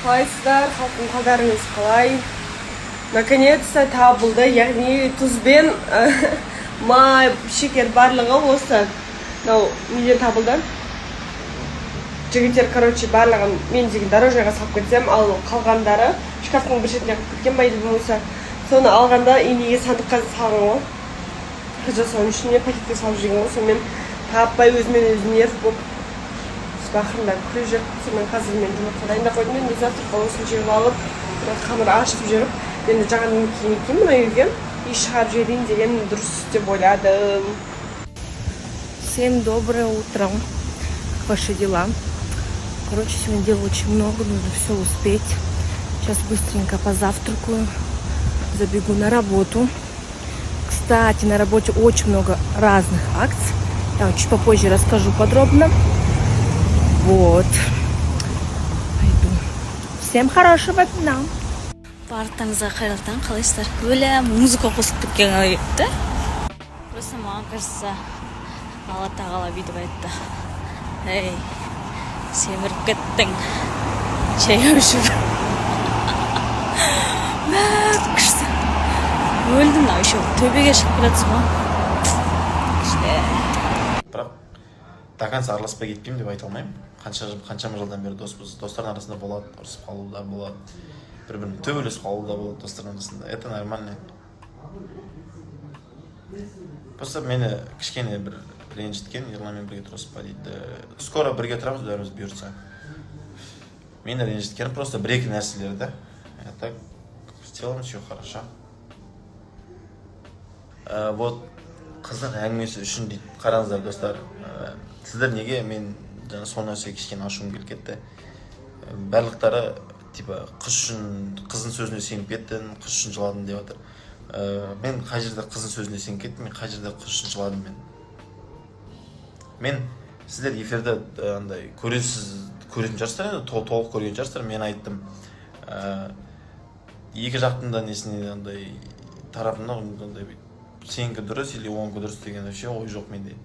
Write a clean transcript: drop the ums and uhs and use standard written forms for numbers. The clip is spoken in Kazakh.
Қалайсыздар, халқым? Қалдарыңыз қалай? Наконец-то табылды, яғни тұз бен май, шекер, барлығы осы мынау неден табылды. Жігіттер, короче, барлығын мен деген дорожныйға салып кетсем, ал қалғандары шкафтың бір шетіне қойып кеткен ба или болмаса соны алғанда инеге сандыққа салған ғой, соның ішіне пакетке салып жеген ғой. Сонымен таппай, өзімен өзі нерв болып, сөйтіп ақырында күліп жіберді. Сонымен қазір мен жұмыртқа дайындап қойдым. Енді завтракқа осыны жеп алып, бірақ қамыр ашытып жіберіп, енді жаңадан келгеннен кейін мына үйге үй шығарып жіберейін деген дұрыс деп ойладым. Всем доброе утро. Как ваши дела? Короче, сегодня дел очень много, нужно все успеть. Сейчас быстренько позавтракаю, забегу на работу. Кстати, на работе очень много разных акций. Я вам чуть попозже расскажу подробно. Вот. Пойду. Всем хорошего дня. Барлықтарыңызға қайырлы таң! Қалайсыздар? Өлә, музыка қосылып кеткен қалай кетті? Просто маған кажется, Алла Тағала бүйтіп айтты: «Ей, семіріп кеттің, шай ішіп». Мә, күшті, өлдім. Мынау еще төбеге шығып келе жатсың ғой, күшті. Бірақ до конца араласпай кетпеймін деп айта алмаймын. Қанша, қаншама жылдан бері доспыз. Достардың арасында болады, ұрысып қалу да болады, бір бірімен төбелесіп қалу да болады достардың арасында, это нормально. Просто мені кішкене бір ренжіткен: «Ерланмен бірге тұрасыз ба?» — дейді. Скоро бірге тұрамыз бәріміз, бұйыртса. Мені ренжіткен просто бір екі нәрселер да, а так в целом все хорошо. Вот қыздың әңгімесі үшін дейді. Қараңыздар, достар, сіздер неге, мен жаңа сол нәрсеге кішкене ашуым келіп кетті. Барлықтары типа қыз үшін, қыздың сөзіне сеніп кеттің, қыз үшін жыладың деп жатыр. Мен қай жерде қыздың сөзіне сеніп кеттім? Мен қай жерде қыз үшін жыладым? Мен сіздер эфирде андай көресіз, көретін шығарсыздар енді, толық көрген шығарсыздар. Мен айттым, екі жақтың да несіне, андай тарапынан андай сенікі дұрыс или онікі дұрыс деген вообще ой жоқ менде.